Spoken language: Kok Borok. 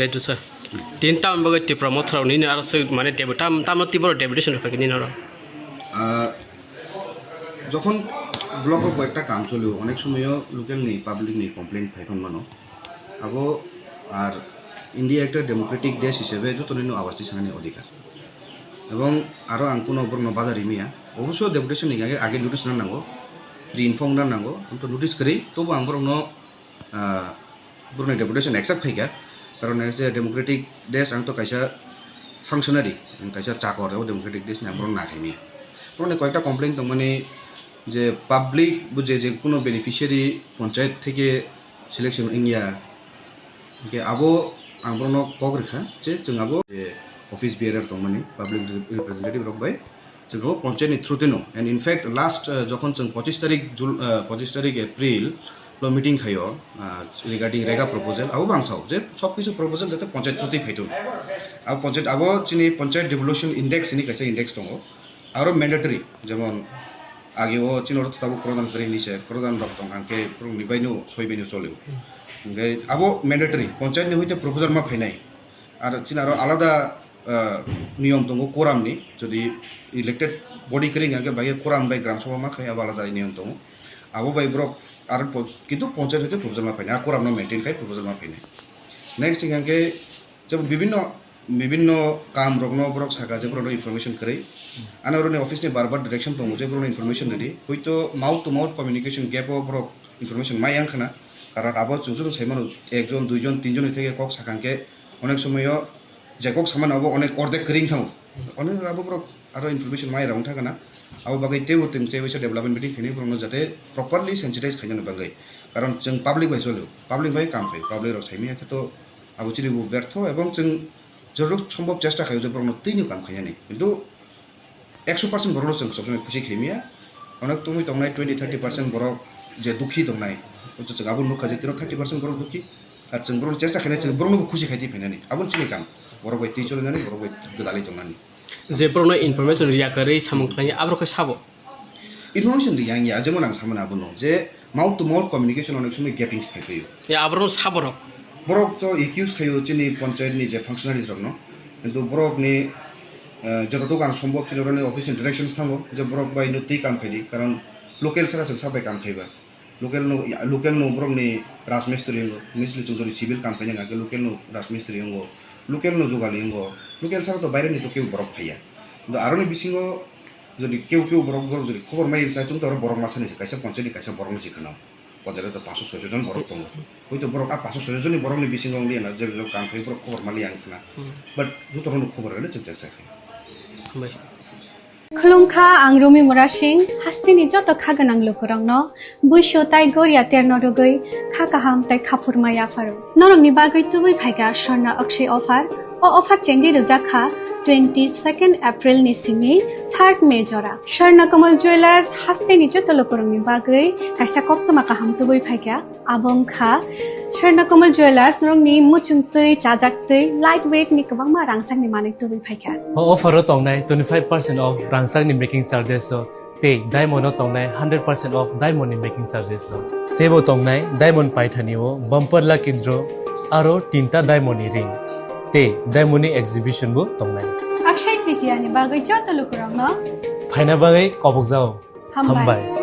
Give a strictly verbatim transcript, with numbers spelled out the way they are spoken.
Right, sir. Tin tam bagwi Tipra Motha rok nini aro se mane debu-, tam, tamo Tipra deputation rok nini aro. Ah, jokhon block o koyekta kam cholio, onek somoyo local ni public ni complaint phai phang mano. Abo ar India ekta democratic desh hisebe joto nino awaj tisani odhikar. Ebong aro ang kuno borokno bada rimiya. Oboso deputation ni age, age notice na nango, pre-inform na nango, amto notice kwrwi, tobo ang borokno ah, borokni deputation accept khaikha. Karon hai je democratic desh, ang to kaisa functionary, ang kaisa chakor, o democratic desh ni ang borok na khaimaya. Borokni koyekta complaint tongmani je public bo je, je kuno beneficiary panchayat theke selection wngya. Hingke abo ang borokno kok rikha je chwng abo je office bearer tongmani public representative rok bai. Chwng khe o panchayat ni through twi no. And in fact, last, uh, jokhon chwng pochis tarik Jul-, uh, pochis tarik April lo meeting khaio, uh, regarding rega proposal, abo bo ang sao je sob kisu proposal jate panchayat through twi phaithun. Abo panchayat, abo chini panchayat devolution index hini kaisa index tongo. Aro mandatory, jemon age o chini oro tabuk pradhan kwrwi hini se, pradhan rok tong kha khe borok ni bai no soi bai no cholio. Hingke abo mandatory, panchayat ni hoite proposal ma phainai. Ar chini aro alada ah, niyom tongo quorum ni, jodi elected body kwrwi hwnkhe bai quorum bai gram sabha ma khai, abo alada niyom tongo. Abo bai borok aro po-, kintu panchayat hoite proposal ma phainai, a quorum no maintain khai proposal ma phainai. Next hwnkhe jemon bibinno, bibinno kam rokno borok saka je borokno information kwrwi. Ano oroni office ni bar bar direction tongo je borokno information ridi. Hoito mouth to mouth communication gap o borok information ma yang khna. Karon abo chwng chwng sai mano, ekjon, duijon, tinjon ni theke kok sakha hwnkhe onek somoyo je kok samani abo onek ordek kwrwi wng thango. Onek abo borok aro information mai rok wng thangkha na. Abo bagwi teibo twng teibo development meeting khainai borokno jate properly sensitize khainani bagwi. Karon chwng public bai cholio, public bai kam khai, public rok saimanya khe to abo chini bo bertho, ebong chwng jorok sombhob chesta khaio je borokno twino kam khainani. Kintu ekso percent borokno chwng sob somoi khusi khaimaya. Onek tongwi tongnai twenty thirty percent borok je dukhi tongnai. Oto chwng abo nukha je tino thirty percent borok dukhi. Ar chwng borokno chesta khainai, chwng borokno bo khusi khai twi phainani. Aboni chini kam. Borok bai twi cholinani, borok bai gwdalwi tongnani. Je borokno information riya kwrwi samung khlainai, aborok khe sabo? Information riya wngya, jemon ang samani abono je mouth to mouth communication onek somoi gapping phai phaio. Ya, aborokno sabo rok? Borok to accuse khaio chini panchayat ni je functionaries rokno. Kintu borokni, eh, jototok ang sombhob chini oroni office ni directions thango je borok bai no twi kam khaidi, karon local sara chwng sa bai kam khaiba. Local no, local no borokni rajmistri wngo, misli chwng jodi civil kam khaina hwnkhe local no rajmistri wngo, local no jugali wngo, local sara to baireni to kebo borok phaiya. Kintu aroni bisingo jodi kebo kebo borok, borok jodi khobor mai sa chwng to oro borok masani se kaisa panchayat ni kaisa borok ni se khna. Panchayat o to paso soiso jon borok tongo. Hoito borok a paso soiso joni borok ni bisingo wngya na je borok kam khai borok khobor mali ang khna. Hmm. But joto rokno khobor rwle chwng chesa khai. Hambai. Khulumkha, ang Rumi Murasing, hasteni joto kha gwnang lukurokno buisu tai goria terno rwgwi kha kaham tai khaphurma yapharo. Norokni bagwi tubui phaikha Swarna Akshay offer. O offer chengwi rwjak kha twenty second April ni simi third May jora. Swarna Kamal Jewelers hasteni joto lukurokni bagwi kaisa koktwma kaham tubui phaikha. Abo wngkha Swarna Kamal Jewelers, norokni muchung twi, chajak twi, light weight ni kwbangma rangchakni manwi tubui phaikha. O offer o tongnai twenty five percent off rangchakni making charges o tei diamond o tongnai hundred percent off diamond ni making charges o. Teibo tongnai diamond paithani o bumper lucky draw aro tinta diamond ni ring tei diamond ni exhibition bo tongnai. Akshay Tritiya ni bagwi joto lukurokno phaina bagwi kobokjao. Hambai. Hambai.